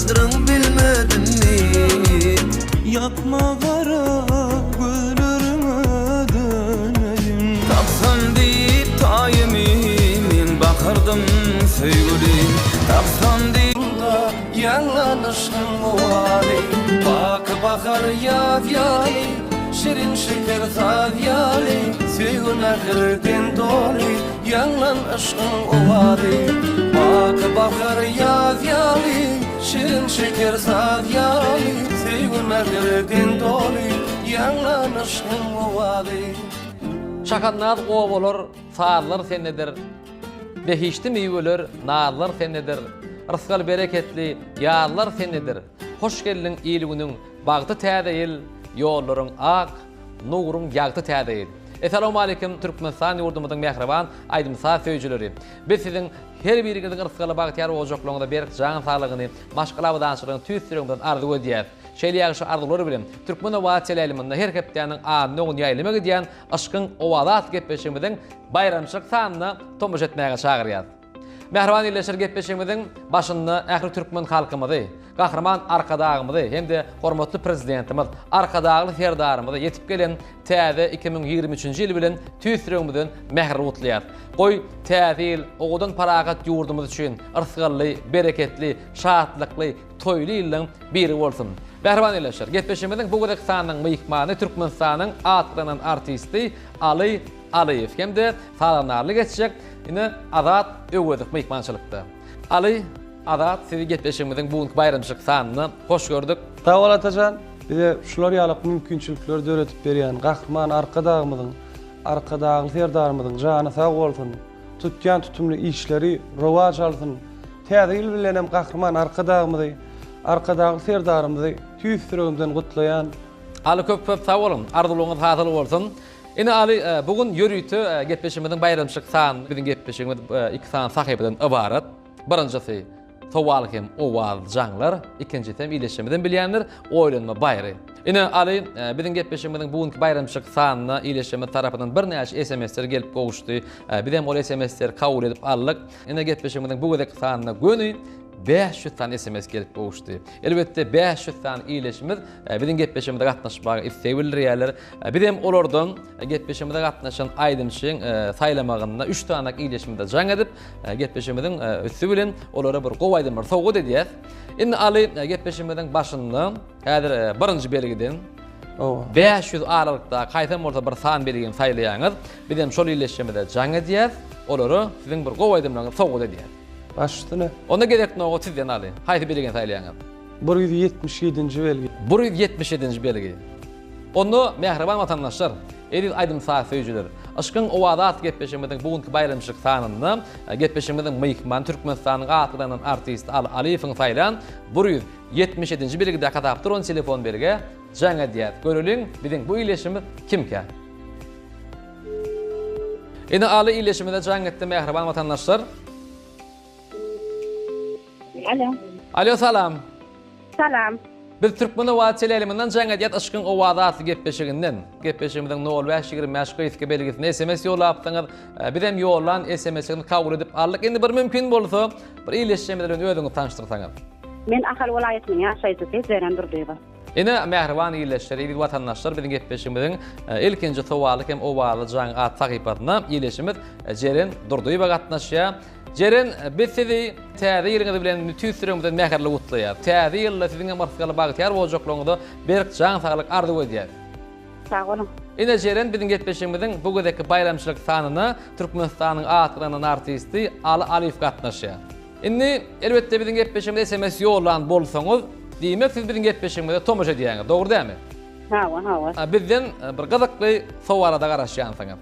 Gadryň bilmedimmi? Ýakma gara gözleriňe döneýin. Tapsam diýip taýymy men bakardym söýgülim Tapsam diýip. Ýaňlan yşgyň owazy Baky bahar ýaz ýaly Şirin şeker saz ýaly Söýgi mähirden doly Ýaňlan yşgyň owazy Baky bahar ýaz ýaly Şirin şeker saz ýaly Söýgi mähirden doly Ýaňlan yşgyň owazy. Şahandaz obalar, sazlar sendedir, Behişdi miweler, nazlar sendedir, Rysgal-bereketli ýazlar sendedir. Hoş geldiň il-günüň bagty Täze ýyl, Ýollaryň ak, nuruň ýagty Täze ýyl. Essalawmaleýkim Türkmenistan ýurdumyzyň mähriban aýdym-saz söýüjileri! Biz siziň her biriňiziň rysgaly bagtyýar ojaklaryňyzda berk jan saglygyny, maşgala abadançylygyny tüýs ýüregimizden arzuw edýäs. Şeýle ýagşy arzuwlar bilen Türkmen owazy teleýaýlymynda her hepdäniň anna güni ýaýlyma gidýän Yşkyň owazy atly gepleşigimiziň baýramçylyk sanyna tomaşa etmäge çagyrýas. Mähriban ildeşler gepleşigimiziň başynda ähli türkmen halkymyzy, Gahryman Arkadagymyzy hem-de hormatly Prezidentimiz Arkadagly Serdarymyzy ýetip gelen täze 2023-nji ýyl bilen tüýs ýüregimizden mähirli gutlaýarys. Goý, täze ýyl owadan parahat ýurdumyz üçin yrsgally, bereketli, şatlykly, toýly ýyllaň biri bolsun! Mähriban ildeşler, gepleşigimiziň bu gezek sanynyň myhmany Türkmenistanyň at gazanan artisti Aly Alyýew hem-de sazandarlyk etjek ine Azat Öwezow myhmançylykda. Aly, Azat sizi gepleşigimiziň bu günki baýramçylyk sanynda hoş gördük. Sag bol Atajan! Bize şular ýalak mümkinçilikleri döredip berýän Gahryman Arkadagymyzyň, Arkadagly Serdarymyzyň jany sag bolsun! Tutýan tutumly işleri rowaç alsyn! Täze ýyl bilenem Gahryman Arkadagymyzy, Arkadagly Serdarymyzy tüýs ýüregimden gutlaýan! Aly köp köp sag boluň! Arzuwlaryňyz hasyl bolsun! Ine Aly bu gün ýörite gepleşigimiziň baýramçylyk sany biziň gepleşigimiz iki sany sahypadan ybarat. Birinjisi sowal hem owaz jaňlar, ikinjisi hem ildeşlerimizem bilýändir, oýlanma baýry. Ine Aly biziň gepleşigimiziň bu günki baýramçylyk sanyna ildeşlerimiz tarapyndan birnäçe SMS-ler gelip gowuşdy. Biz hem ol SMS-leri kabul edip aldyk. Ine gepleşigimiziň bu gezekki sanyna göni 500 sany SMS gelip gowuşdy. Elbetde 500 sany ildeşimiz biziň gepleşigimize gatnaşmaga isleg bildirýärler. Biz hem olardan gepleşigimize gatnaşan aýdymçyň saýlamagynda 3 sany ildeşimize jaň edip, gepleşigimiziň üsti bilen olara bir gowy aýdymlary sowgat edýäs. Indi Aly gepleşigimiziň başynda häzir birinji belgiden 500 aralykda haýsam bolsa bir san belgini saýlaýaňyz. Biz hem şol ildeşimize jaň edýäs. Olara siziň bir gowy aýdymlaryňyzy sowgat edýäs. Baş üstüne. Onda gezek nobat sizden Aly. Haýsy belgini saýlaýaňyz? 177-nji belgi. 177-nji belgi. Onda, mähriban watandaşlar, eziz aýdym-saz söýüjiler, Yşkyň owazy atly gepleşigimiziň bu günki baýramçylyk sanynda gepleşigimiziň myhmany Türkmenistanyň at gazanan artisti Aly Alyýewiň saýlan 177-nji belgidäki hasap duran telefon belgä jaň edýäs. Göreliň, biziň bu ildeşimiz kimkä? Ine, Aly ildeşimize jaň etdi, mähriban watandaşlar. Alo. Alo salam. Salam. Biz Türkmen owazy teleýaýlymyndan jaň edýäs Yşkyň owazy atly gepleşiginden. Gepleşigimiziň nol bäş 25 gysga belgisine SMS ýollapsyňyz. Biz hem ýollan SMS-iňizi kabul edip aldyk. Indi bir mümkin bolsa, bir ildeşlerimiz bilen özüňizi tanyşdyrsaňyz. Men Ahal welaýatynyň ýaşaýjysy Jeren Durdyýewa. Ine, mähriban ildeşler, eziz watandaşlar, biziň gepleşigimiziň ilkinji sowaly hem Owazly jaň at sahypasyna ildeşimiz Jeren Durdyýewa gatnaşýar. Jeren, biz sizi Täze ýylyňyz bilen tüýs ýüregimizden mähirli gutlaýarys. Täze ýylda siziň hem yrsgaly bagtyýar boljaklygyňyza berk jan saglyk arzuw edýäris. Sag boluň. Ine Jeren biziň gepleşigimiziň bu gezekki baýramçylyk sanyna Türkmenistanyň at gazanan artisti Aly Alyýew gatnaşýar. Indi, elbetde biziň gepleşigimize sms ýollan bolsaňyz, diýmek siz biziň gepleşigimize tomaşa edýäňiz, dogry dälmi? Hawa, hawa. Bizden bir gyzykly sowala-da garaşýansyňyz.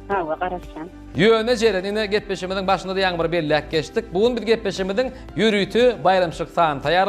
Hawa, garaşýan. Ýöne Jeren, ine gepleşigimiziň başynda-da ýaňy bir belläp geçdik. Bu gün biz gepleşigimiziň ýörite baýramçylyk sanyny taýýarladyk.